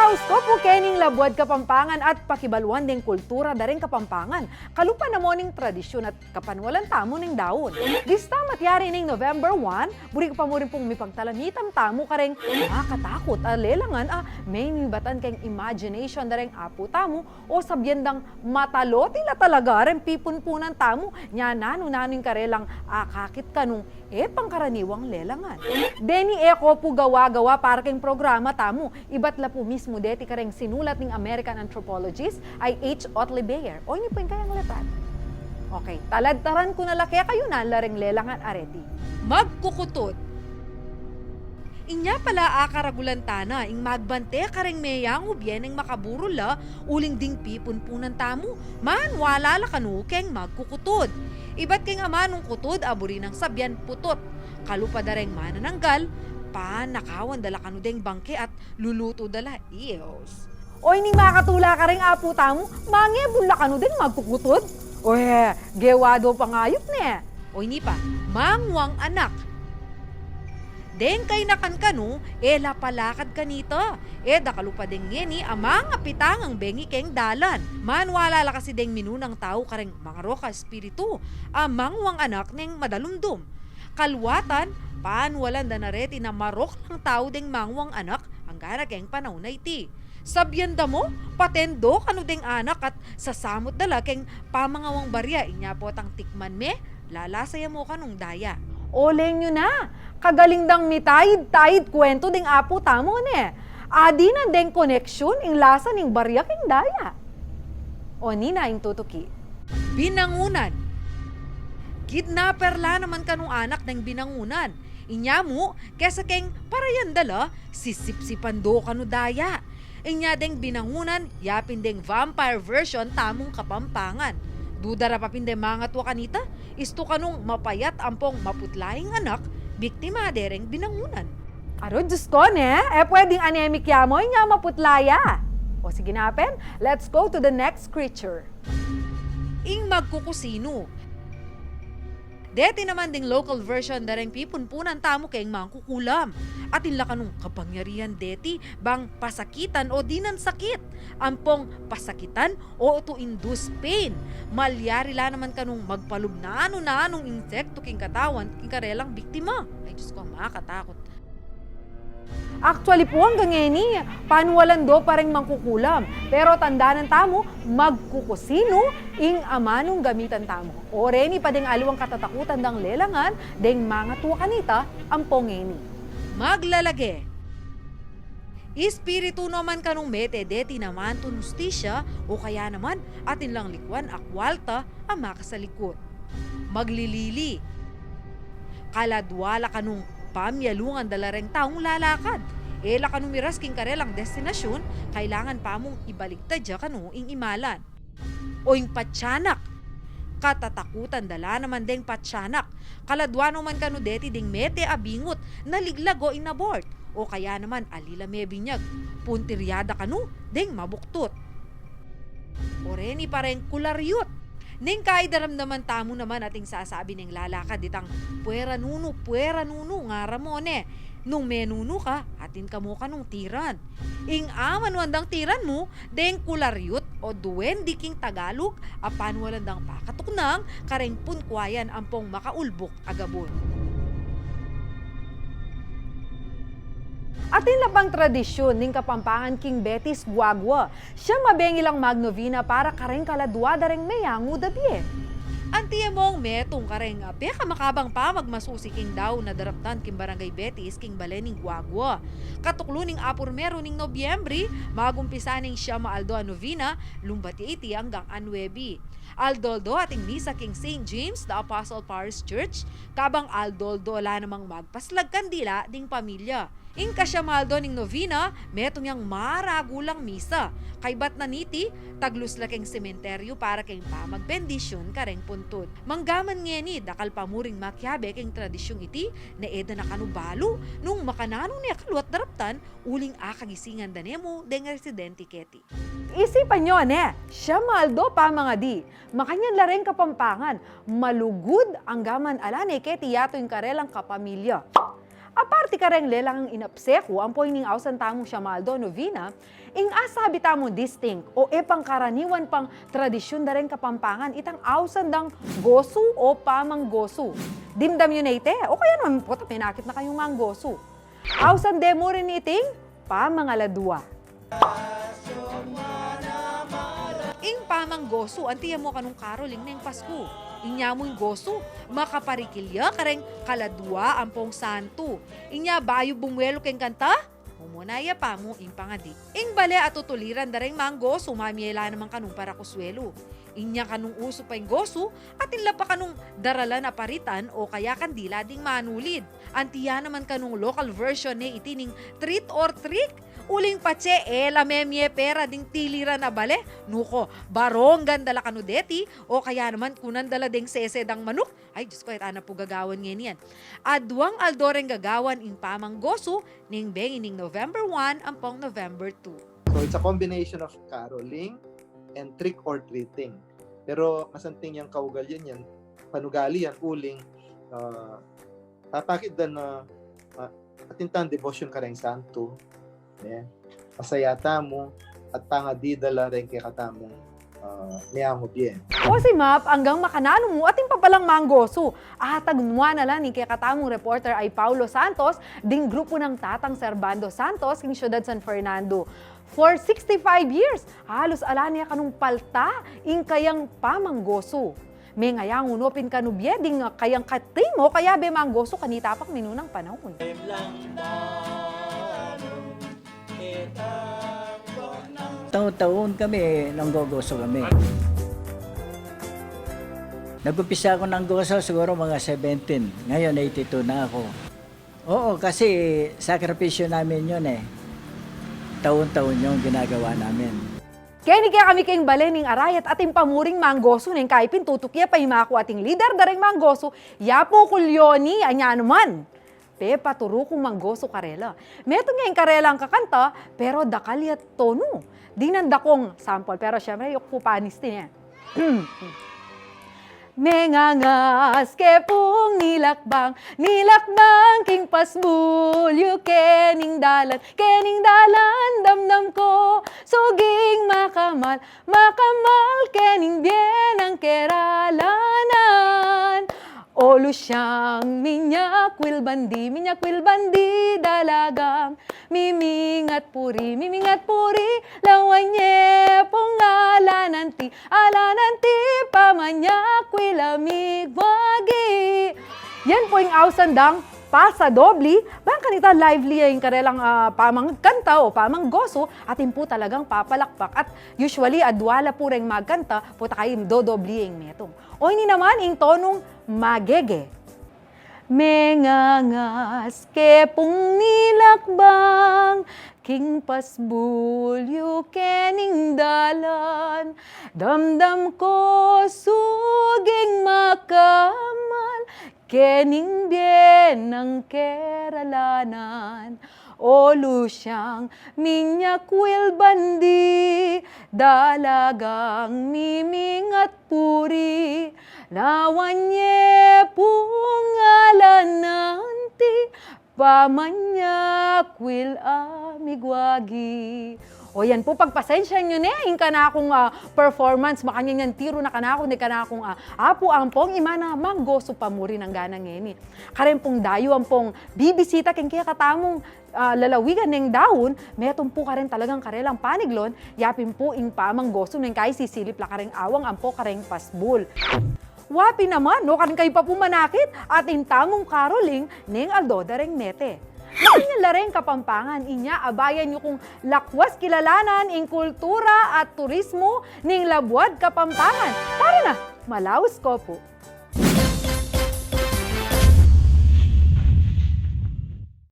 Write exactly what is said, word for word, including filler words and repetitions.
Aus ko pu kening Labuad Kapampangan at pakibaluan deng kultura da reng Kapampangan. Kalupa na mo ning tradisyun at kapanwalan tamu ning daun. Desta matyari ning November one, buri ku pa mu rin pung mipagtalamitan tamu kareng makatakut a lelangan a menibatan keng imagination da reng apu tamu o sabyan dang matalote la talaga reng pipunpunan tamu, nya nanu-nanu ing karelang akakit kanu e pangkaraniwang lelangan. Deni e ko pu gawa-gawa para keng programa tamu, ibat la pu mismu deti kareng sinulat ning American anthropologist a i H Otley Beyer. O ini pu ing kayang letratu. Okay, taladtaran ku na la kekayu nanu la reng lelangan a reti. Magkukutud. Inya pala akaragulan ta na ing magbante kareng meyangu bie neng makaburul la uling ding pipunpunan tamu, manwala la kanu keng magkukutud. Ibat keng amanung kutud a buri nang sabyan putut. Kalupa da reng manananggal, panakawan da la kanu deng bangke at lulutu da la. Eos. O ini makatula kareng apu tamu, mangebul la kanu deng magkukutud. O e, gewa do pangayup ne. O ini pa, mangwang anak. Deng kainakan kanu, e la palakad kanita. E da kalupa deng ngeni a mangapitangang bengi keng dalan. Manwala la kasi deng minunang tau kareng mangarok a espiritu a mangwang anak neng madalumdum. Kaluatan, panwalan da na reti na marok lang tau deng mangwang anak, anggana keng panaun a iti. Sabyan da mu, paten do kanu deng anak at sasamut da la keng pamangawang barya, inya potang tikman me, lalasa ya mu kanung daya. Oleng yu na, kagaling dang mitayid-tayid kwentu deng apu tamu ne. Adi na deng koneksyun ing lasa ning barya keng daya. O ini na ing tutuki. Binangunan. Kidnapper la naman kanung anak deng binangunan. Inya mu, kesa keng parayan da la, sisipsipan do kanu daya. Inya deng binangunan, yapin deng vampire version tamung Kapampangan. Dudarapa pin deng mangatua kanita, istu kanung mapayat ampong maputla ing anak, biktima de reng binangunan. Aru, Diyos ko, ne? E pwedeng anemic ya mu, inya maputla ya. O sige na pin, let's go to the next creature. Ing magkukusinu. Deti naman ding local version da reng pipunpunan tamu keng mangkukulam. Atin la kanung kapangyarihan deti bang pasakitan o dinan sakit. Ampong pasakitan o to induce pain. Malyari la naman kanung magpalub nanu-nanung insektu king katawan king karelang biktima. Ay, Diyos ko, makatakut. Actually pu, anggang ngeni, panwalan do pa reng mangkukulam. Pero tandanan tamu, magkukusinu ing amanung gamitan tamu. O reni pa deng aliwang katatakutan dang lelangan deng mangatua kanita ampong ngeni. Maglalage. Espiritu naman kanung mete deti na mantun hustisya o kaya naman atin lang likuan a kwalta a makasalikut. Maglilili. Kaladwa la kanung pamyalungan da la reng taung lalakad. E la kanu miras king karelang destinasyun, kailangan pa mung ibaligtad ya kanu ing imalan. O ing patianak. Katatakutan da la naman deng patianak. Kaladwa naman kanu deti ding mete a bingut, naliglag o inabort. O kaya naman ali la mebinyag, puntirya da kanu deng mabuktut. O reni pa reng kularyut. Neng kaidaramdaman tamu naman ating sasabi neng lalakad itang puera nunu, puera nunu, ngara mu ne. Nung menunu ka, atin ka mu kanung tiran. Ing amanuan dang tiran mu, deng kularyut o duwende king Tagalog, a panwalan dang pakatuknang kareng punkuayan ampong makaulbuk a gabun. Atin la pang tradisyun ning Kapampangan king Betis Guagua. Siyam a bengi lang magnovena para kareng kaladwa da reng meyangu da bie. Anti e mung metung kareng pekamakabang pamagmasusi king daun a daraptan king Barangay Betis king bale ning Guagua. Katuklu ning apurmeru ning Nobyembre, magumpisa ning siyam a aldo a novena, lumbat ya iti anggang anuebi. Aldo-aldo ating misa king Saint James the Apostle Parish Church, kabang aldo-aldo la namang magpaslag kandila ding pamilya. Ing kasiyam a aldo ning novena, metung yang maragulang misa. Kaybat na niti, taglus la keng sementeryu para keng pamagbendisyun kareng puntud. Manggaman ngeni, dakal pa mu ring makiabe keng tradisyung iti, na e da na kanu balu, nung makananu ne kaluat daraptan, uling akagisingan da ne mu deng residente keti. Isipan yu ne, siyam a aldo pamangadi, makanyan la reng Kapampangan, malugud anggaman ala ne keti yatu ing karelang kapamilya. Aparte kareng lelang inapseku, ampo ining ausan tamung Siam Aldo Novena, ing asabi tamung distinct o e pangkaraniwan pang tradisyun da reng Kapampangan, itang ausan dang gosu o pamanggosu. Dimdam yu ne ite, o kaya naman pota menakit na kayung manggosu. Ausan de mu rin iting pamangaladua. Ing pamanggosu, anti ya mu kanung caroling neng Pasku. Inya mu ing gosu, makaparikil ya kareng kaladua ampong santu. Inya bayu bumuelu keng kanta, mumuna ya pa mu ing pangadi. Ing bale a tutuliran da reng manggosu, mamie la naman kanung parakuswelu. Inya kanung usu pa ing gosu, atin la pa kanung daralan a paritan o kaya kandila ding manulid. Anti ya naman kanung local version ne iti ning treat or trick. Uling patse e la memie pera ding tiliran a bale. Nuko, barong ganda la kanu deti, o kaya naman kunan da la deng sese dang manuk. Ay, Diyos ko, e ta na pu gagawan ngeni yan. Aduang aldo reng gagawan ing pamanggosu, neng bengi ning November one ampong November two. So, it's a combination of caroling and trick or treating. Pero masanting yang kaugalian yan, panugali yan, uling, ah, papakit da na, ah, atin tang debosyun kareng santu, ne? Masaya tamu, at pangadi da la reng kekatamung, ah, meangu bie. O si Map, anggang makananu mu atin pa palang manggosu. Atag mu na la ning kekatamung reporter a i Paulo Santos, ding grupu nang Tatang Servando Santos, king Syudad San Fernando. For sixty-five years, halos ala ne kanung palta ing kayang pamanggosu. Mengayangu no pin kanu bie ding kayang katim o kaya be manggosu kanita pang minunang panaun. Taun-taun kami, nanggogoso kami. Nag-umpisa ako nanggoso siguro mga seventeen. Ngayon, eighty-two na ako. Oo, kasi sakripisyo namin yun eh. Taon-taon yung ginagawa namin. Keni kekami king bale ning Arayat atin pa mu ring manggoso neng kaipin tutuki ya pa i maku ating lider da reng manggoso, ya pu ku Leonie, anya naman. Pepaturu kung manggoso karela. Metung ya ing karelang kakanta, pero dakal ya tonu. Dinan da kung sample, pero syempre, ayuk pu panisti ne. Mengangas ke pung nilakbang, nilakbang king pasbul, yu kening dalan, kening dalan damdam ko, suging makamal, makamal kening bie nang keralanan. O lusyang minyak wil bandi, minyak wil bandi dalagang mimingat puri, mimingat puri, lawan ye pung alananti, alananti pamanyak wil a migwagi. Yan pu ing ausan dang pasadobli, bang kanita lively ing karelang, ah, pamangkanta o pamanggoso, atin pu talagang papalakpak. At usually, adua la pu reng magkanta, pota kayi dodobli ing metung. O ini naman ing tonung magege. Mengangas ke pung nilakbang, king pasbul yu kening dalan. Damdam ko suging makamal, kening bie nang keralanan. O lusyang minyak wil bandi, dalagang mimingat puri, lawan ye pung alananti, pamanyak wil a migwagi. O yan pu, pagpasensya nyo ne, ing kanakung, ah, performance, makanyan yan tiru na kanaku, ne kanakung, ah, apu ampong ima na manggoso pa mu rin anggang ngeni. Karen pung dayu ampong bibisita king kekatamung ah, lalawigan neng daun, metung pu karen talagang karelang paniglon, yapin pu ing pamanggoso neng kayi sisilip la kareng awang ampo kareng pasbul. Wa pin naman, no, karen kayu pa pu manakit, atin tamung caroling neng aldo da reng Mete. Makanyan la reng Kapampangan, inya abayan yu kung lakwas kilalanan ing kultura at turismo ning labuad Kapampangan. Tara na, malaus ko pu.